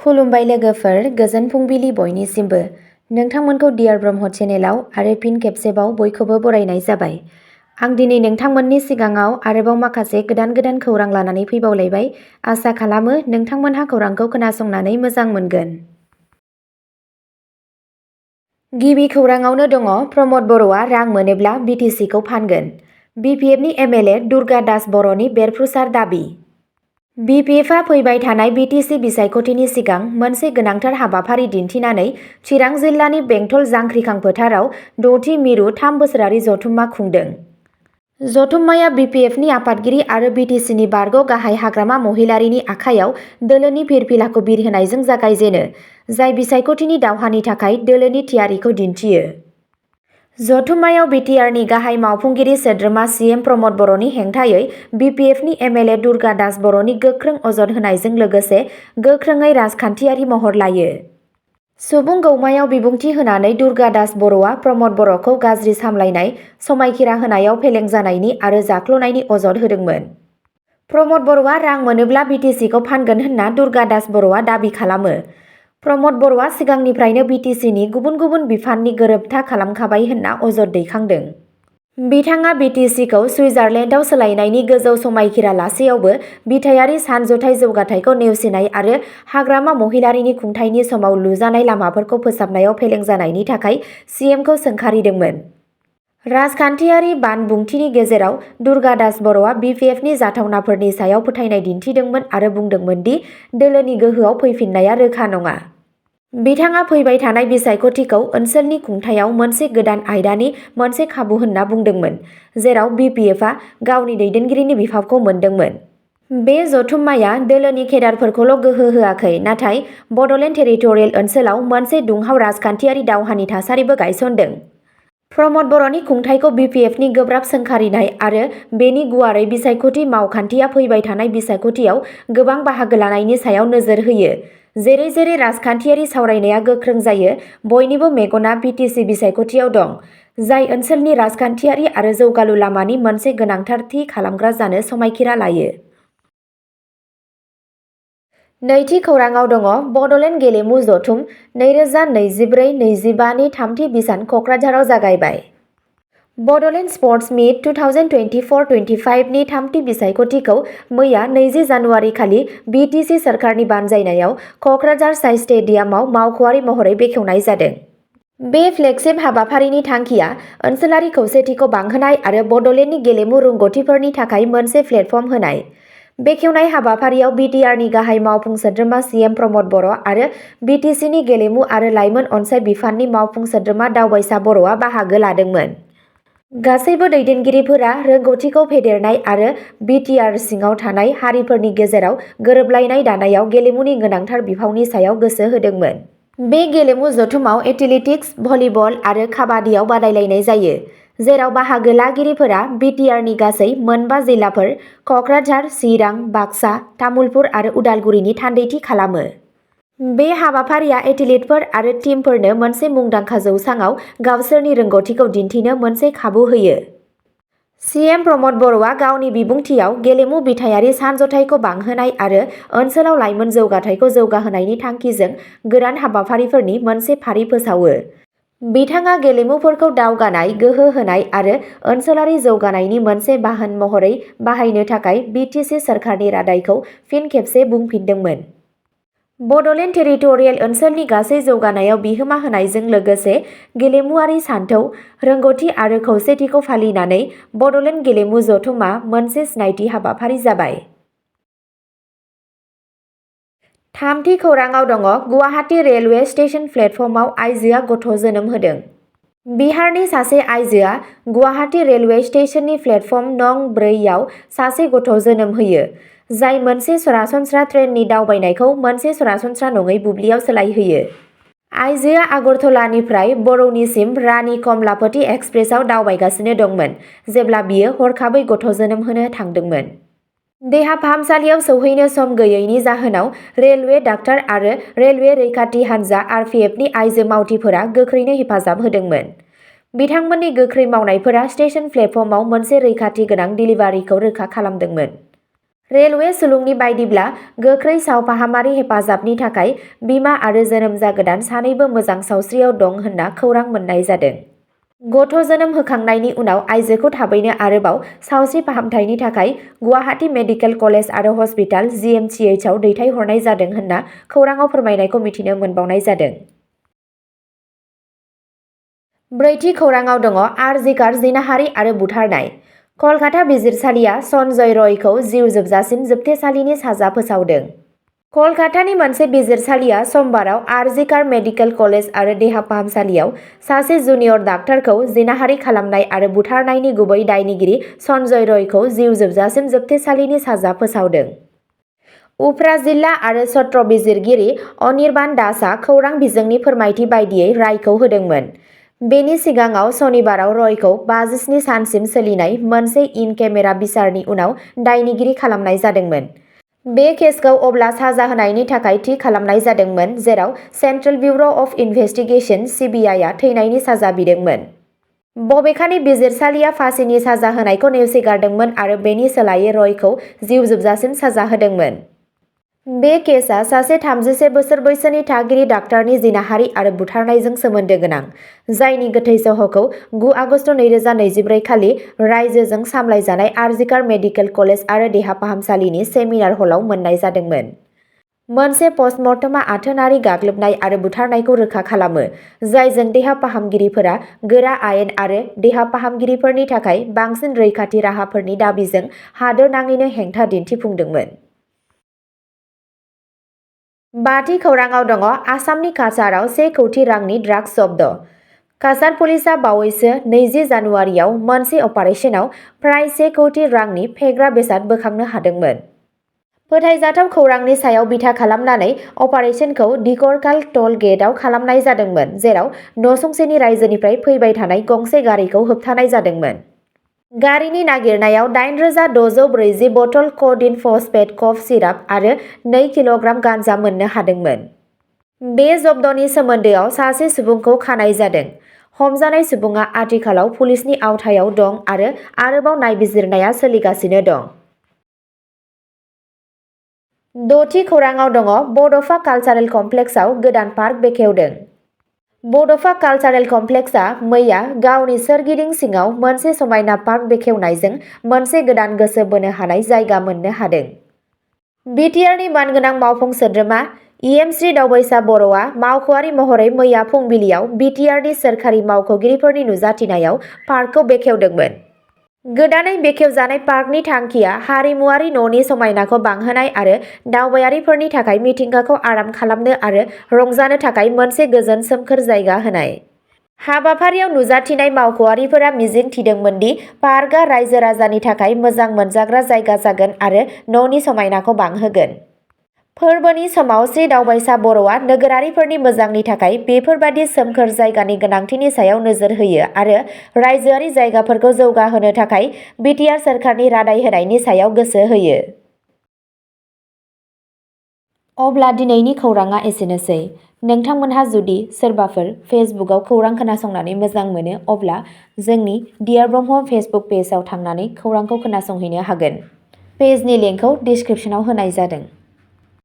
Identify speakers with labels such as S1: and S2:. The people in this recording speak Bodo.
S1: खुलुमबाय लोगोफोर, गोजोन फुंबिलि बयनिसिमबो। नोंथांमोनखौ डियार ब्रह्म चेनेलाव आरो फिन खेबसेबाव बयखौबो बरायनाय जाबाय। आं दिनै नोंथांमोननि सिगाङाव आरोबाव माखासे गोदान खौरां लानानै फैबावलायबाय। आसा खालामो नोंथांमोनहा खौरांखौ खोनासंनानै मोजां मोनगोन। गिबि खौराङावनो दङ प्रमद बर'आ रां मोनोब्ला बिटिसिखौ फानगोन। बिपिएफनि एमएलए दुर्गा दास बर'नि बेरफ्रुसार दाबि। बिपिएफआ फैबाय थानाय बिटिसि बिसायख'थिनि सिगां मोनसे गोनांथार हाबाफारि दिन्थिनानै चिरां जिल्लानि बेंटल जांख्रिखां फोथाराव 6थि मिरु 3 बोसोरारि जथुम्मा खुंदों। जथुम्माया बिपिएफनि आफादगिरि आरो बिटिसिनि बारग' गाहाय हाग्रामा महिलारीनि आखायाव दोलोनि फिरफिलाखौ बिरहोनायजों जागायजेनो, जाय बिसायख'थिनि दावहानि थाखाय दोलोनि थियारिखौ दिन्थियो। जथुम्मायाव बिटिआरनि गाहाय मावफुंगिरि सोद्रोमा सिएम प्रमद बर'नि हेंथायै बिपिएफनि एमएलए दुर्गा दास बर'नि गोख्रों अजद होनायजों लोगोसे गोख्रोङै राजखान्थियारि महर लायो। सुबुं गौमायाव बिबुंथि होनानै दुर्गा दास बर'आ प्रमद बर'खौ गाज्रि सामलायनाय, समायखिरा होनायाव फेलें जानायनि आरो जाख्ल'नायनि अजद होदोंमोन। प्रमद बर'आ रां मोनोब्ला बिटिसिखौ फानगोन होनना दुर्गा दास बर'आ दाबि खालामो। प्रमद बर'आ सिगांनिफ्रायनो बिटिसिनि गुबुन बिफाननि गोरोबथा खालामखाबाय होनना अजद दैखांदों। बिथाङा बिटिसिखौ सुइजारलेण्डआव सोलायनायनि गोजौ समायखिरा लासेयावबो बिथायारि सानज'थाइ जौगाथायखौ नेवसिनाय आरो हाग्रामा महिलारीनि खुंथायनि समाव लुजानाय लामाफोरखौ फोसाबनायाव फेलें जानायनि थाखाय सिएमखौ सोंखारिदोंमोन। राजखान्थियारि बानबुंथिनि गेजेराव दुर्गा दास बर'आ बिपिएफनि जाथावनाफोरनि सायाव फोथायनाय दिन्थिदोंमोन आरो बुंदोंमोन दि दोलोनि गोहोआव फैफिननाया रोखा नङा। बिथाङा फैबाय थानाय बिसायख'थिखौ ओनसोलनि खुंथायाव मोनसे गोदान आयदानि मोनसे खाबु होनना बुंदोंमोन, जेराव बिपिएफआ गावनि दैदेनगिरिनि बिफावखौ मोनदोंमोन। बे जथुम्माया दोलोनि केडारफोरखौल' गोहो होआखै, नाथाय बड'लेण्ड टेरिटरियेल ओनसोलाव मोनसे दुंहाव राजखान्थियारि दावहानि थासारिबो गायसनदों। प्रमद बर'नि खुंथायखौ बिपिएफनि गोब्राब सोंखारिनाय आरो बेनि गुवारै बिसायख'थि मावखान्थिया फैबाय थानाय बिसायख'थियाव गोबां बाहागो लानायनि सायाव नोजोर होयो। जेरै राजखान्थियारि सावरायनाया गोख्रों जायो, बयनिबो मेगना बिटिसि बिसायख'थियाव दं, जाय ओनसोलनि राजखान्थियारि आरो जौगालु लामानि मोनसे गोनांथार थि खालामग्रा जानो समायखिरा लायो। नैथि खौराङाव दङ बड'लेण्ड गेलेमु जथुम 2024-25 नि थामथि बिसान क'क्राझाराव जागायबाय। बड'लेण्ड स्पर्ट्स मिट 2024-25 नि थामथि बिसायख'थिखौ मैया 20 जानुवारि खालि बिटिसि सोरखारनि बानजायनायाव क'क्राझार साइ स्टेडियामाव मावख'आरि महरै बेखेवनाय जादों। बे फ्लेगशिप हाबाफारिनि थांखिया ओनसोलारि खौसेथिखौ बांहोनाय आरो बड'लेण्डनि गेलेमु रोंग'थिफोरनि थाखाय मोनसे प्लेटफर्म होनाय। बेखेवनाय हाबाफारियाव बिटिआरनि गाहाय मावफुं सोद्रोमा सिएम प्रमद बर' आरो बिटिसिनि गेलेमु आरो लाइमोन अनसाइ बिफाननि मावफुं सोद्रोमा दावबायसा बर'आ बाहागो लादोंमोन। गासैबो दैदेनगिरिफोरा रोंग'थिखौ फेदेरनाय आरो बिटिआर सिङाव थानाय हारिफोरनि गेजेराव गोरोबलायनाय दानायाव गेलेमुनि गोनांथार बिफावनि सायाव गोसो होदोंमोन। बे गेलेमु जथुमाव एथलेटिक्स, भलिबल आरो काबाडियाव बादायलायनाय जायो, जेराव बाहागो लागिरिफोरा बिटिआरनि गासै 5 जिल्लाफोर क'क्राझार, चिरां, बाक्सा, तामुलपुर आरो उदालगुरिनि थान्दैथि खालामो। बे हाबाफारिया एथलीटफोर आरो टीमफोरनो मोनसे मुंदांखा जौसाङाव गावसोरनि रोंग'थिखौ दिन्थिनो मोनसे खाबु होयो। सिएम प्रमद बर'आ गावनि बिबुंथियाव गेलेमु बिथायारि सानज'थाइखौ बांहोनाय आरो ओनसोलाव लाइमोन जौगाथायखौ जौगाहोनायनि थांखिजों गोदान हाबाफारिफोरनि मोनसे फारि फोसावो। बिथाङा गेलेमुफोरखौ दावगानाय, गोहो होनाय आरो ओनसोलारि जौगानायनि मोनसे बाहन महरै बाहायनो थाखाय बिटिसि सोरखारनि रादायखौ फिन खेबसे बुंफिनदोंमोन। बड'लेण्ड टेरिटरियेल ओनसोलनि गासै जौगानायाव बिहोमा होनायजों लोगोसे गेलेमुआरि सानथौ, रोंग'थि आरो खौसेथिखौ फालिनानै बड'लेण्ड गेलेमु जथुमआ मोनसे सिनायथि हाबाफारि जाबाय। थामथि खौराङाव दङ गुवाहाटी रेलवे स्टेशन प्लेटफर्माव आइजोआ गथ' जोनोम होदों। बिहारनि सासे आइजोआ गुवाहाटी रेलवे स्टेशननि प्लेटफर्म नं 4 आव सासे गथ' जोनोम होयो, जाय मोनसे सरासनस्रा ट्रेननि दावबायनायखौ मोनसे सरासनस्रा नङै बुब्लियाव सोलायहोयो। आइजोआ आगरतलानिफ्राय बरौनिसिम रानी कमलापति एक्सप्रेसआव दावबायगासिनो दंमोन जेब्ला बियो हरखाबै गथ' जोनोम होनो थांदोंमोन। देहा फाहामसालियाव सौहैनो सम गैयैनि जाहोनाव रेलवे डाक्टार आरो रेलवे रैखाथि हानजा आरपिएफनि आइजो मावथिफोरा गोख्रैनो हेफाजाब होदोंमोन। बिथांमोननि गोख्रै मावनायफोरा स्टेशन प्लेटफर्माव मोनसे रैखाथि गोनां डिलिभारिखौ रोखा खालामदोंमोन। रेलवे सुलुंनि बायदिब्ला गोख्रै सावफाहामारि हेफाजाबनि थाखाय बिमा आरो जोनोम जागोदान सानैबो मोजां सावस्रियाव दं होनना खौरां मोननाय जादों। गथ' जोनोम होखांनायनि उनाव आइजोखौ थाबैनो आरोबाव सावस्रि फाहामथायनि थाखाय गुवाहाटी मेडिकेल कलेज आरो हस्पिटाल GMCHआव दैथायहरनाय जादों होनना खौराङाव फोरमायनायखौ मिथिनो मोनबावनाय जादों। ब्रैथि खौराङाव दङ आरजिकार जिनाहारि आरो बुथारनाय। कलकाता बिजिरसालिया सन्जय रयखौ जिउ जोबजासिम जोबथेसालिनि साजा फोसावदों। कलकातानि मोनसे बिजिरसालिया समबाराव आरजिकार मेडिकेल कलेज आरो देहा फाहामसालियाव सासे जुनियर डाक्टारखौ जिनाहारि खालामनाय आरो बुथारनायनि गुबै दायनिगिरि सन्जय रयखौ जिउ जोबजासिम जोबथेसालिनि साजा फोसावदों। उफ्रा जिल्ला आरो सत्र बिजिरगिरि अनिर्बान दासआ खौरां बिजोंनि फोरमायथि बायदियै रायखौ होदोंमोन। बेनि सिगाङाव सनिबाराव रयखौ 57 सानसिम सोलिनाय मोनसे इन केमेरा बिसारनि उनाव दायनिगिरि खालामनाय जादोंमोन। बे केसखौ अब्ला साजा होनायनि थाखाय थि खालामनाय जादोंमोन जेराव सेन्ट्रेल ब्युर' अफ इनभेस्टिगेशन CBIआ थैनायनि साजा बिदोंमोन। बबेखानि बिजिरसालिया फांसिनि साजा होनायखौ नेवसिगारदोंमोन आरो बेनि सोलायै रयखौ जिउ जोबजासिम साजा होदोंमोन। बे केसआ सासे 31 बोसोर बैसोनि थागिरि डाक्टारनि जिनाहारि आरो बुथारनायजों सोमोन्दो गोनां, जायनि गोथै सह'खौ 9 आगस्त 2024 खालि रायजोजों सामलायजानाय आरजिकार मेडिकेल कलेज आरो देहा फाहामसालिनि सेमिनार हलाव मोन्नाय जादोंमोन। मोनसे पस्टमर्टमआ आथोनारि गाग्लोबनाय आरो बुथारनायखौ रोखा खालामो, जायजों देहा फाहामगिरिफोरा गोरा आयेन आरो देहा फाहामगिरिफोरनि थाखाय बांसिन रैखाथि राहाफोरनि दाबिजों हादोरनाङैनो हेंथा दिन्थिफुंदोंमोन। बाथि खौराङाव दङ आसामनि काछाराव 1 कौटि रांनि ड्राग्स जब्द। काछार पुलिसआ बावैसो 20 जानुवारियाव मोनसे अपारेशनाव प्राय 1 कौटि रांनि फेग्रा बेसाद बोखांनो हादोंमोन। फोथायजाथाव खौरांनि सायाव बिथा खालामनानै अपारेशनखौ दिकरकाल टल गेटआव खालामनाय जादोंमोन, जेराव नसुंसेनि रायजोनिफ्राय फैबाय थानाय गंसे गारिखौ होबथानाय जादोंमोन। गारिनि नागिरनायाव 8,640 बथल क'डिन फस्फेट कफ सिराप आरो 2 किल'ग्राम गान्जा मोननो हादोंमोन। बे जब्दनि सोमोन्दोआव सासे सुबुंखौ खानाय जादों। हमजानाय सुबुङा आथिखालाव पुलिसनि आवथायाव दं आरो आरोबाव नायबिजिरनाया सोलिगासिनो दं। द'थि खौराङाव दङ बड'फा कालचारेल कमप्लेक्सआव गोदान पार्क बेखेवदों। बड'फा कालचारेल कमप्लेक्सआ मैया गावनि सोरगिदिं सिङाव मोनसे समायना पार्क बेखेवनायजों मोनसे गोदान गोसो बोनो हानाय जायगा मोननो हादों। बिटिआरनि मानगोनां मावफुं सोद्रोमा श्री दावबायसा बर'आ मावख'आरि महरै मैया फुंबिलियाव बिटिआरनि सोरखारि मावख'गिरिफोरनि नुजाथिनायाव पार्कखौ बेखेवदोंमोन। गोदानै बेखेवजानाय पार्कनि थांखिया हारिमुआरि न'नि समायनाखौ बांहोनाय आरो दावबायारिफोरनि थाखाय मिथिंगाखौ आराम खालामनो आरो रंजानो थाखाय मोनसे गोजोन सोमखोर जायगा होनाय। हाबाफारियाव नुजाथिनाय मावख'आरिफोरा मिजिं थिदोंमोन दि पार्कआ रायजो राजानि थाखाय मोजां मोनजाग्रा जायगा जागोन आरो न'नि समायनाखौ बांहोगोन। फोरबोनि समाव श्री दावबायसा बर'आ नोगोरारिफोरनि मोजांनि थाखाय बेफोरबादि सोमखोर जायगानि गोनांथिनि सायाव नोजोर होयो आरो रायजोआरि जायगाफोरखौ जौगाहोनो थाखाय बिटिआर सोरखारनि रादाय होनायनि सायाव गोसो होयो। अब्ला दिनैनि खौराङा एसेनोसै। नोंथांमोनहा जुदि सोरबाफोर फेसबुकआव खौरां खोनासंनानै मोजां मोनो अब्ला जोंनि डियार ब्रह्म फेसबुक पेजआव थांनानै खौरांखौ खोनासंहैनो हागोन। पेजनि लिंकखौ डिसक्रिप्शनाव होनाय जादों।